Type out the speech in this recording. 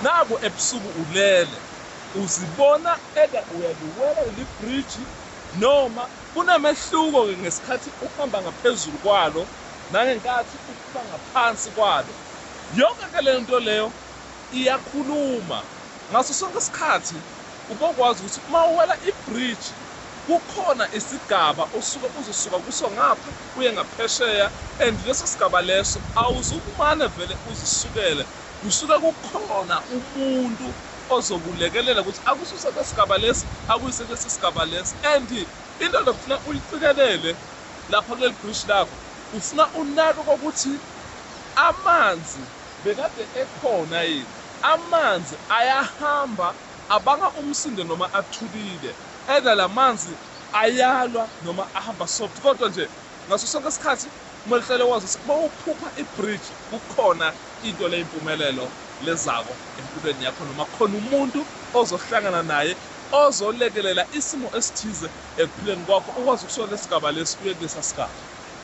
Naku ebusuku ulele uzibona eka uyaliwela leli bridge noma kunemehluko-ke ngesikhathi uhamba ngaphezulu kwalo nangenkathi uphuma ngaphansi kwalo. Yonke ke le nto leyo iyakhuluma. Ngaso sonke isikhathi ubokwazi ukuthi uma uwela ibridge kukhona isigaba osuke uzosuka kuso ngapha uye ngaphesheya, and leso sigaba leso awuzukumane vele uzisukele, kusuke kukhona umuntu ozokulekelela ukuthi akususe kwesigaba lesi akuyise kulesi sigaba lesi. And into lokufuna uyiqikelele lapha kuleli bridge lakho, ufuna unake kokuthi amanzi bekade ekhona yini, amanzi ayahamba abanga umsindo noma athulile, either la manzi ayalwa noma ahamba soft. Kodwa nje ngaso sonke isikhathi kumele uhlale wazi ukuthi uma uphupha ibridge kukhona into leyimpumelelo lezako empilweni yakho, noma khona umuntu ozohlangana naye ozolekelela isimo esithize ekuphileni kwakho, ukwazi ukusuka lesigaba lesi uye kulesa sigaba.